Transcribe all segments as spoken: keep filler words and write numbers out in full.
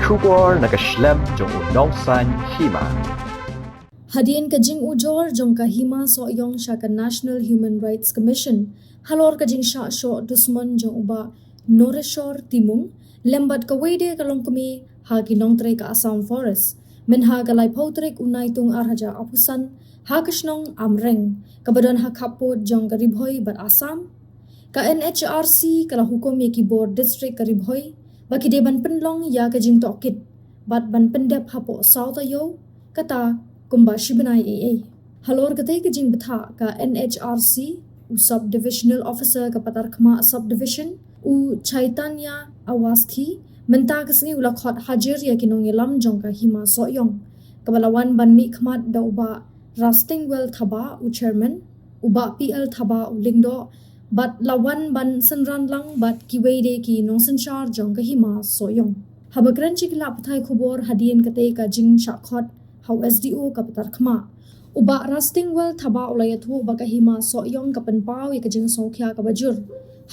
Khubor na ka shlem jong u nongsaiñ hima. Hadien ka jingujor jong ka Hima Sohiong sha ka National Human Rights Commission halor ka jingshah shoh dusmon jong u Bah Noreshwar Timung lem bad kawei de ka longkmie ha ki nongtrei ka Assam Forest, mynha ka laiphew tarik u Naitung ar hajar arphew san ha ka shnong Amreng kaba don ha khappud jong ka Ri Bhoi bad Assam, ka N H R C ka la hukum ïa ki bor district ka Ri Bhoi ba ki dei ban pynlong ïa ka jingtohkit bad ban pyndep hapoh saw taïew, kata kumba shi bnai ei ei. Halor katei ka jingbthah, ka N H R C, u Sub Divisional Officer ka Patarkhmah Sub Division, u Chaitanya Awasthi, mynta ka sngi u la khot hajir ïa ki nongïalam jong ka Hima Sohiong, kaba la wan ban mihkhmat da u Bah Rastingwell Thabah, u Chairman, u Bah P L Thabah, u Lyngdoh, bad la wan ban synran lang bad kiwei de ki nongsynshar jong ka Hima Sohiong. Haba kren sha ki lad pathai khubor hadien katei ka jingshah khot ha u S D O ka Patarkhmah, u Bah Rastingwell Thabah u la ïathuh ba ka Hima Sohiong ka pynpaw ïa ka jingsngewkhia kaba jur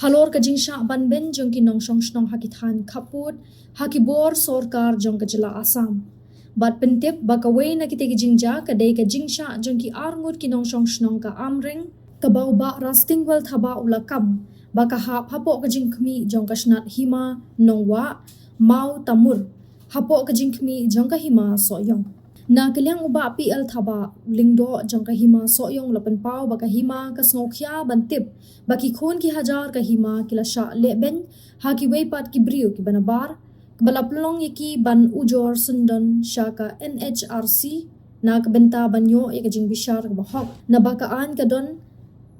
halor ka jingshah ban beiñ jong ki nongshong shnong ha ki thaiñ khappud ha ki bor sorkar jong ka jylla Assam, bad pyntip ba kawei na kitei ki jingjia ka dei ka jingshah jong ki arngut ki nongshong shnong ka Amreng, kaba u Bah Rastingwell Thabah u la kam ba ka hap hapoh ka jingkhmih jong ka shnat hima Nongwah Mawtamur hapoh ka jingkhmih jong ka Hima Sohiong. Na ka liang u Bah P L Thabah, u Lyngdoh jong ka Hima Sohiong, u la pynpaw ba ka hima ka sngewkhia ban tip ba ki khun ki hajar ka hima ki la shah lehbeiñ ha kiwei pat ki briew kiba nabar, kaba la pynlong ïa ki ban ujor syndon sha ka N H R C na ka bynta ban ïoh ïa ka jingbishar kaba hok, naba ka aiñ ka don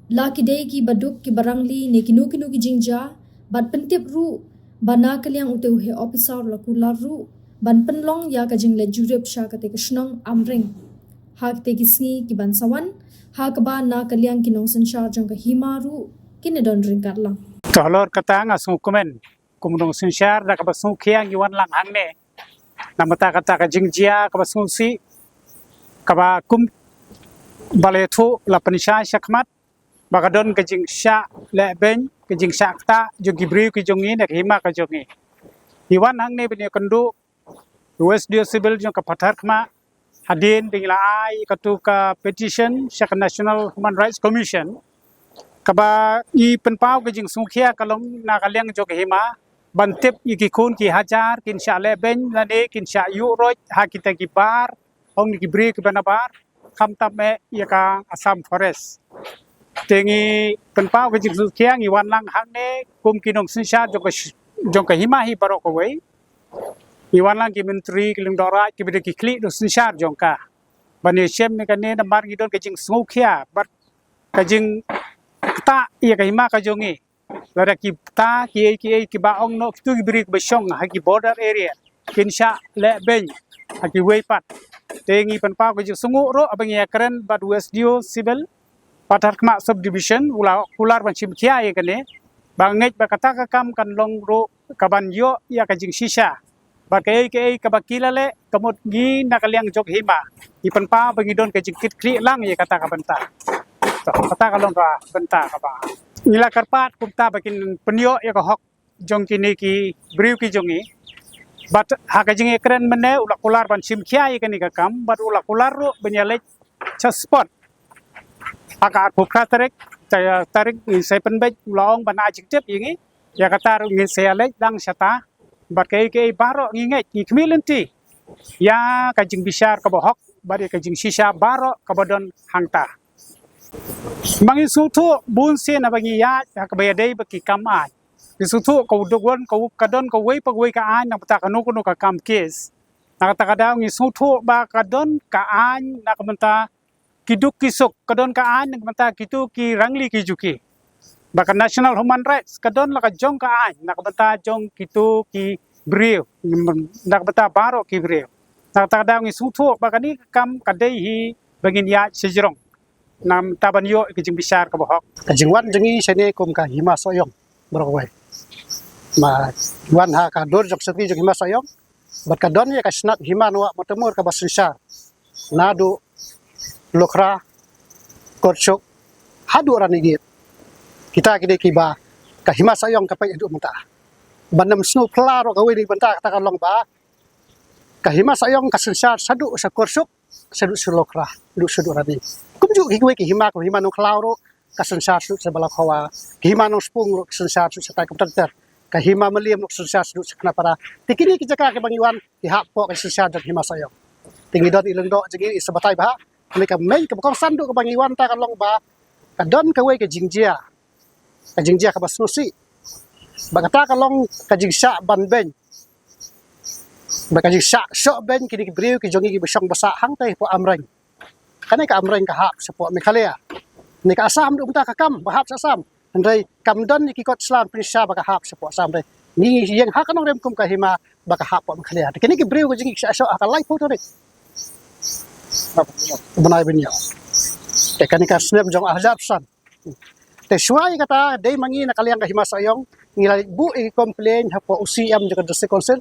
la ki dei kiba duk kiba rangli ne kino kino ki jingjia, bad pyntip ruh ba na ka liang utei u heh ophisar u la kular ruh ban pynlong ïa ka jingleit jurip sha katei ka shnong Amreng ha kitei ki sngi kiban sa wan, ha kaba na ka liang ki nongsynshar jong ka hima ruh kin ïa don ryngkat lang. To halor kata nga sngewkmen kum u nongsynshar da kaba sngewkhia ngi wan lang hangne. Namar kata ka jingjia kaba sngewsih kaba kumba la ïathuh la pynshai shakhmat ba ka don ka jingshah lehbeiñ, ka jingshah ktah jong ki briew ki jong ngi na ka hima ka jong ngi. Ngi wan hangne ban ïakynduh u S D O Civil jong ka Patarkhmah hadien ba ngi la ai katu ka petition sha ka National Human Rights Commission, kaba ngi pynpaw ka jingsngewkhia ka long na ka liang jong ka hima ban tip ïa ki khun ki hajar kin shah lehbeiñ lane kin shah ïuh roit ha kita ki bar, ong ïa ki briew kiba nabar, khamtam eh ïa ka Assam Forest. Te ngi pynpaw ka jingsngewkhia, ngi wan lang hangne kum ki nongsynshar jong ka sh-, jong ka hima hi baroh kawei. Ngi wan lang ki myntri, ki lyngdoh raid, kiba dei ki khlieh nongsynshar jong ka, ban ïashem ïa kane namar ngi don ka jingsngewkhia bad ka jingktah ïa ka hima ka jong ngi. Lada ki kta kiei kiei kiba ong noh kitu ki briew kiba shong ha ki border area kin shah lehbeiñ ha kiwei pat. Te ngi pynpaw ka jingsngewnguh ruh haba ngi ïakren bad u S D O Civil Patarkhmah Subdivision, u la kular ban shim khia ïa kane, ba ngeit ba kata ka kam kan long ruh kaban ïoh ïa ka jingshisha. Ba kaei kaei kaba ki la leh, ka mut ngi na ka liang jong ka hima ngi pynpaw ba ngi don ka jingkitkhlieh lang ïa kata ka bynta. To, kata ka long ka bynta kaba ngi la kyrpad kumta ba kin pynïoh ïa ka hok jong kine ki briew ki jong ngi. Bad ha ka jingïakren mynne u la kular ban shim khia ïa kane ka kam, bad u la kular ruh ban ïaleit sha spot. Ha ka arphew phra tarik, ta-, tarik ngin sa pynbeit, u la ong ban ai jingtip ïa ngi. Ïa kata ruh ngin sa ïaleit lang shata. Bad kaei kaei baroh ngi ngeit, ngi khmih lynti ïa ka jingbishar kaba hok bad ïa ka jingshisha baroh kaba don hangta. Ma ngi sngewthuh bunsien haba ngi ïaid ha kaba ïadei bad ki kam aiñ, ngi sngewthuh ka u duk wan ka u, ka don kawei pa kawei ka aiñ na ka bynta kano kano ka kam kes. Na kata ka daw ngi sngewthuh ba ka don ka aiñ na ka bynta ki duk ki suk, ka don ka aiñ na ka bynta kitu ki rangli ki juki. Ba ka National Human Rights ka don la ka jong ka aiñ na ka bynta jong kitu ki briew, na ka bynta baroh ki briew. Na kata ka daw ngi sngewthuh ba kane ka kam ka dei hi ba ngin ïaid shajrong, namar ban ïoh ka jingbishar kaba hok. Ka jingwan jong ngi shane kum ka Hima Sohiong baroh kawei. Ma wan ha ka dur jong ka shatri jong Hima Sohiong, bad ka don ïa ka shnat hima Nongwah Mawtamur kaba synshar naduh Lukhra, Kyrshuk haduh Ranigate. Kita ki dei kiba ka Hima Sohiong ka peit haduh mynta. Ban ym sngewphylla ruh kawei na ki bynta, kata ka long ba Ka hima Sohiong ka synshar shaduh sha Korsuk, shaduh sha Lawkhra, shaduh shaduh Rani. Kumjuh kiwei ki hima, ka hima Nongkhlaw ruh ka synshar shaduh sha Balakhawa, ki hima Nongspung ruh ka synshar shaduh sha Taikum Tanter, ka hima Mylliem ruh ka synshar shaduh sha Khanapara. Te kine ki jaka kiba ngi wan ki hap hapoh ka synshar jong hima Sohiong. Te ngi don i lyngdoh jong ngi, i Sabatai Bhah. Kane ka main kaba kongsan duh kaba ngi wan ta ka long ba ka don kawei ka jingjia, ka jingjia kaba sngewsih. Ba kata ka long ka jingshah ban beiñ, ba ka jingshah shoh beiñ kine ki briew ki jong ngi kiba shong ba sah hangtai hapoh Amreng. Kane ka Amreng ka hap shapoh Meghalaya. Kane ka Assam duh mynta ka kam ba hap sha Assam. Hynrei kam don ïa ki kot slam pynshisha ba ka hap shapoh Assam, hynrei ngi ïeng ha ka nongrim kum ka hima ba ka hap hapoh Meghalaya. Te kine ki briew ki jong ngi ki shah shoh ha ka laiphew tarik bnai ba ñiew. Te kane ka snem jong ar hajar arphew san. Te shuwa ïa kata, dei ma ngi na ka liang ka hima Sohiong ngi la leit buh ïa ki complain hapoh u C M jong ka District Council.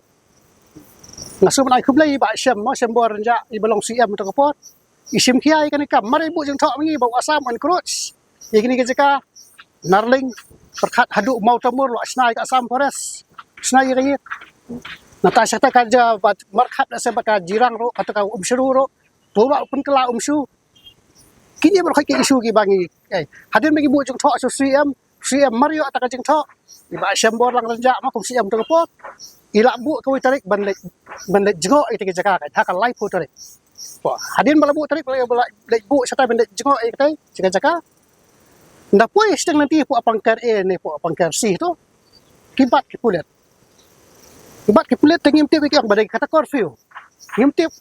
Nga shu ban ai khublei ïa i Bah Shem, ma Shembor Rynjah, iba long C M mynta ka por. I shim khia ïa kane ka kam, mar i buh jingthoh ma ngi ba u Assam u encroach ïa kine ki jaka Narling, pyrkhat haduh Mawtamur, la shna ïa ka Assam Forest, shna ïa ka ïit. Nangta sha kata ka jaka ba markhap da se bad ka Jirang ruh, kata ka Umshru ruh, to ba pynkylla Umshu. Kine baroh ki issue kiba ngi, eh, hadien ba ngi buh jingthoh sha u C M, C M mar ïoh ïa kata ka jingthoh. I Bah Shembor Lang Rynjah ma kum C M mynta ka por, i la buh kawei tarik ban leit, ban leit jngoh ïa kata ka jaka, ha ka laiphew tarik. Hadien ba la buh tarik ba la, ba la leit buh shatai ban leit jngoh ïa kata ka jaka. Nda poi shiteng lynti hapoh Pangkar A ne hapoh Pangkar C to, ki bat ki pulit. Ki bat ki pulit te ngim tip ïa ki, ong ba dei kata curfew. Ngim tip.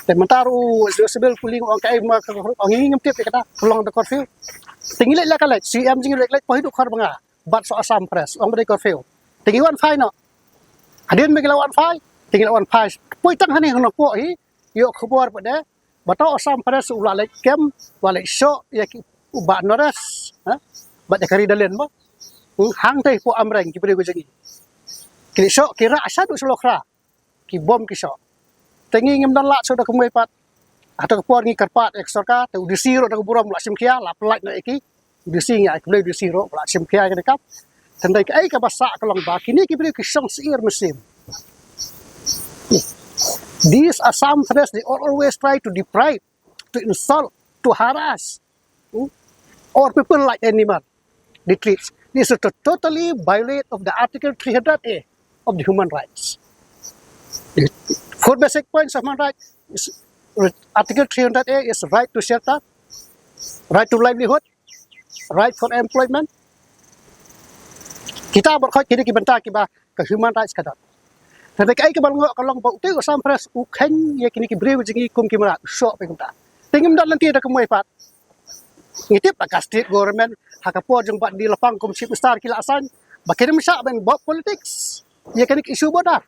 Te mynta ruh u Civil Puling u ong kaei ma ka, ong ngi ngim tip ïa kata, ka long da curfew. Te ngi leit la ka leit, C M jong ngi leit, leit poi haduh Kharbanga, bat sha Assam Forest, ong ba dei curfew. Te ngi wan phai noh. Hadien ba ngi la wan phai, te ngi la wan phai. Poi tang hangne ha Nongpoh hi, ïoh khubor pat de ba uta u Assam Forest u la leit kem, u la leit shoh ïa ki, u Bah Naresh, ha? Bad ïa ka Ridalin ba. Hmm, hangtai hapoh Amreng ki briew ki jong ngi. Ki leit shoh, ki rah shaduh sha Lawkhra. Ki bom ki shoh. Te ngi ngim don lad shuh da kumwei pat. Hato ka por ngi kyrpad ïa ka sorkar, te u D C ruh da ka burom la shim khia, la pyllait noh ïa ki. U D C ngi ai khublei u D C ruh la shim khia ïa kane ka kam. Te hynrei kaei kaba sah ka long ba kine ki briew ki shong syier mynsiem. These Assam Forest, they always try to deprive, to insult, to harass, hmm? Or people like animal, they treat. This is to totally violate of the Article three hundred A of the human rights. The four basic points of human rights is, Article three hundred A is right to shelter, right to livelihood, right for employment. Kita baroh khoit kine ki bynta kiba ka human rights ka don. Te kaei kaba ngi ong ka long ba utai u Assam Forest u kheiñ ïa kine ki briew jong ngi kum ki mrad, u shoh phi kumta. Te ngim don lynti da kumwei pat. Ngi tip ba ka state government ha ka por jong Bah D. Lapang kum Chief Minister ki la assign ba kim shym shah ban bok politics ïa kane ka issue border.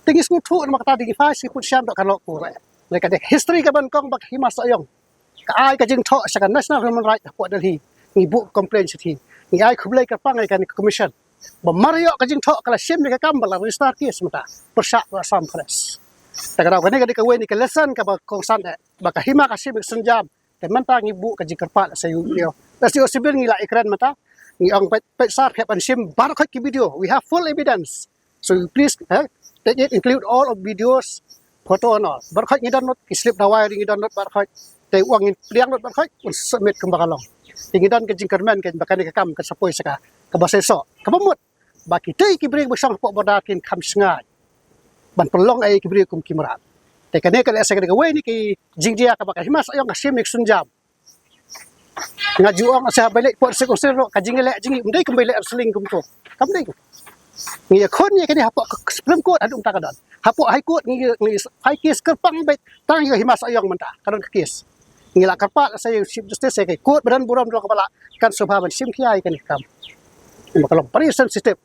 Te ngi sngewthuh namar kata, te ngi phai sha ki pud shan, to kan long kumne. Lei ka dei history kaba nyngkong ba ka hima Sohiong ka ai ka jingthoh sha ka National Human Rights hapoh Delhi. Ngi buh complaint shathie. Ngi ai khublei kyrpang ïa kane ka commission ba mar ïoh ka jingthoh ka la shim ïa ka kam ba la register case mynta pyrshah ka Assam Forest. Te ka daw kane ka dei kawei na ki lesson kaba kongsan eh ba ka hima ka shim ïa ka sienjam. Te mynta ngi buh ka jingkyrpad sha u, ïa, sha u civil, ngi la ïakren mynta. Ngi ong peit, peit sir, peit ban shim baroh khoit ki video. We have full evidence. So you please, eh, take it, include all of videos, photo and all. Baroh khoit ngi don lut, ki slip dawai ruh ngi don lut baroh khoit. Te u ong ngin pdiang lut baroh khoit, un submit kumba ka long. Te ngi don ka jingkyrmen keiñ ba kane ka kam kan sa poi sha ka, kaba seisoh, kaba mut ba kitei ki briew ba shong hapoh border kin kham shngaiñ ban pynlong ïa ki briew kum ki mrad. Te kane ka lehse ka dei kawei na ki jingjia kaba ka hima Sohiong ka shim ïa ka sienjam. Nga ju ong, sa ba leit poi District Council ruh ka jingïaleh jong ngi ym dei kumba ïaleh wrestling kumto. Kam dei. Ngi ïakhun ïa kane hapoh Supreme Court haduh mynta ka don. Hapoh High Court ngi, ngi file case kyrpang beit tang ïa ka hima Sohiong mynta ka don ka case. Ngi la kyrpad sa ïa u Chief Justice, ïa ka court ba don burom jong ka ba la kan sngewbha ban shim khia ïa kane ka kam. Ba ka long very sensitive.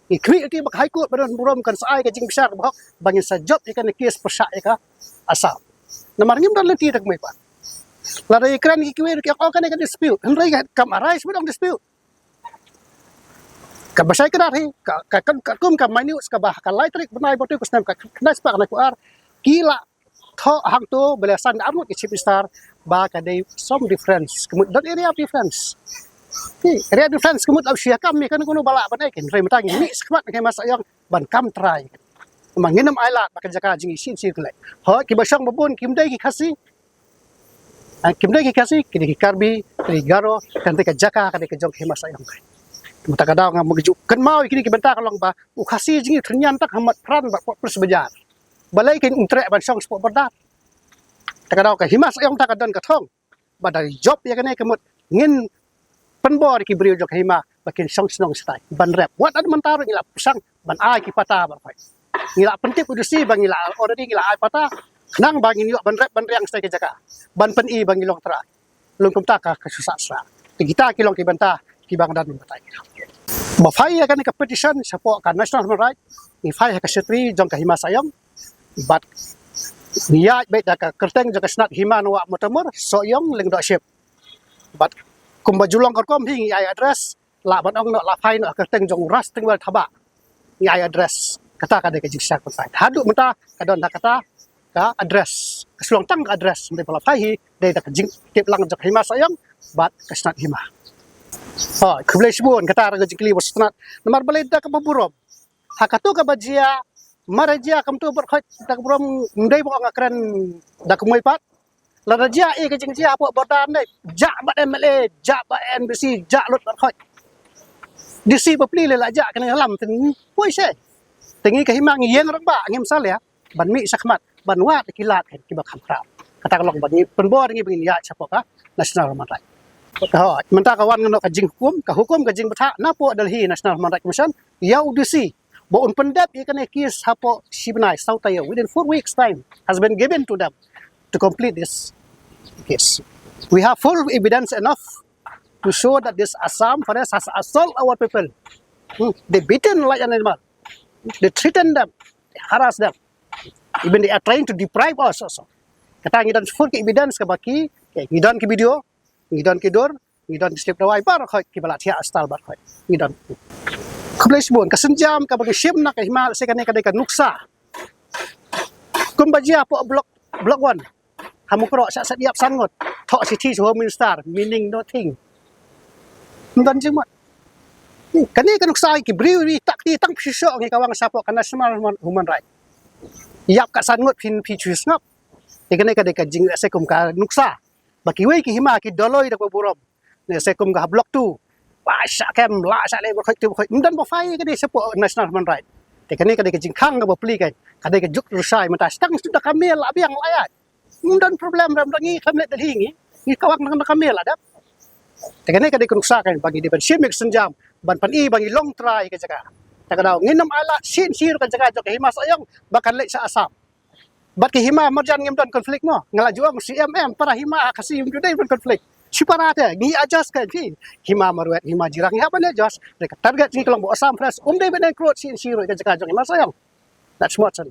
Ngi khmih ruh ba ka High Court ba don burom kan sa ai ka jingbishar kaba hok ba ngin sa jop ïa kane ka case pyrshah ïa ka Assam. Namar ngim don lynti da kumwei pat. Lada ïakren ïa kiwei ruh ki ong, oh, kane ka dispute. Hynrei kam arise ba dang dispute. Kaba shai kdar hi ka, ka, ka, ka kum ka minutes kaba ha ka lai tarik bnai ba hynriew ka snem ka khyndai spah khyndai phew ar, ki la thoh hangto ba la san da arngut ki Chief Minister ba ka dei some difference, ka mut don area of difference. Ki area of difference ka mut la shu ïakam ïa kano kano ba lah ban ai, hynrei mynta ngi mih shakhmat ïa ka hima Sohiong ban kam trai. Namar ngin ym ailad ba ka jaka jong ngi shisien shisien ka leit. Hooid, kiba shong ba bun kim dei ki Khasi. Ah, kim dei ki Khasi, ki dei ki Karbi, ki dei ki Garo, kane ka jaka ka dei ka jong ka Hima Sohiong. Te mynta ka daw nga mynta ju kynmaw ïa kine ki bynta ka long ba u Khasi jong ngi u tynñiang tang ha mat pran bad pop pris bajar. Balei kin ym treh ban shong shapoh border. Te ka daw ka Hima Sohiong ta ka don ka thong. Ba da jop ïa kane ka mut ngin pynbor ïa ki briew jong ka hima ba kin shong shnong shatai ban rep. Wat la mynta ruh ngi la pyrshang ban ai ki pata baroh khoit. Ngi la pyntip u D C ba ngi la already ngi la ai pata. Khnang ba ngin ïoh ban rep ban riang shatai ka jaka ban pyni ba ngi long trai. Long kumta ka, ka shu sah sah. Te kita ki long ki bynta kiba nga don ban batai. Ba phai ïa kane ka petition shapoh ka National Human Rights, ngi phai ha ka secretary jong ka Hima Sohiong. Bad ngi ïaid beit da ka kyrteng jong ka Shnat Hima Nongwah Motomor, Sohiong Lyngdoh Ship. Bad kumba ju long ka rukom hi ngi ai address, lah ban ong noh, lah phai noh ha ka kyrteng jong u Ras Tengwel Thabah. Ngi ai address. Kata ka dei ka jingshisha ka phai. Haduh mynta ka don da kata ka address. Ka shu long tang ka address. Mynta ba la phai hi dei da ka jingtip lang jong ka Hima Sohiong bad ka Shnat Hima. Oh, khublei shibun, kata ruh ka jingkylli ba sngewtynnat. Namar balei da kaba burom. Ha kato kaba jia, mar jia kumto baroh khoit da ka burom, ym dei ba ong nga kren da kumwei pat. Lada jia ïa ka jingjia hapoh border ne, jah bad M L A, jah bad M D C, jah lut baroh khoit. D C bapli lei la jah kane ka lam, te poi seh. Te ngi ka hima ngi ïeng rangbah, ngim salia ban mih shakhmat ban wad ki lad kiba kham khraw. Kata ka long ba ngi pynbor ngi ba ngin ïaid shapoh ka National Human Rights. Hooid, mynta ka wan noh ka jinghukum, ka hukum ka jingbthah napoh Delhi National Human Rights Commission ïa u D C ba un pyndep ïa kane ka case hapoh shi bnai, saw taïew, within four weeks time has been given to them to complete this case. We have full evidence enough to show that this Assam forest has assault our people. Hmm. They beaten like an animal. They threaten them. They harass them. Even they are trying to deprive us also. Kata ngi don full ki evidence kaba ki, ngi don ki video, ngi don ki dur, ngi don ki slip dawai baroh khoit kiba la thiah astal baroh khoit. Ngi don. Khublei shibun, ka sienjam kaba ngi shim na ka hima, se kane ka dei ka nuksa. Kumba jia hapoh block, block one. Ha Mukroh sha sha ïap san ngut. Thoh shithi sha Home Minister, meaning nothing. Ym don jingmut. Kane ka nuksa ki briew ri tak ti tang phi shoh ngi ka wang shapoh ka National Human, Human Rights. Ïap ka san ngut phin phi shu sngap. Te kane ka dei ka jing se kum ka nuksa. Ba kiwei ki hima ki doloi da kaba burom. Ne se kum ka ha block two. Ba shah kem la shah leh baroh khoit tu baroh khoit. Ym don ba phai ka dei shapoh National Human Rights. Te kane ka dei ka jingkhang kaba pli ka. Ka dei ka juk rushai mynta sdang sdang ka mel la biang la ïaid. Ym don problem ram dang ngi khlem leit Delhi ngi. Ngi ka wang dang dang ka mel la dap. Te kane ka dei ka nuksa ka ba ngi dei ban shim ïa ka sienjam ban pyni ba ngi long trai ka jaka. Te ka daw ngin ym ailad shisien shisien ka jaka jong ka Hima Sohiong ba kan leit sha Assam. Bad ki hima marjan ngim don conflict mo. Nga la ju ong C M M para hima ha Khasi ym ju dei ban conflict. Shi para te ngi adjust ka phi. Hima Marwet, hima Jirang ngi hap ban adjust. Te ka target ngi ka long ba Assam Forest um dei ban encroach shisien shisien ruh ka jaka jong Hima Sohiong. That's what I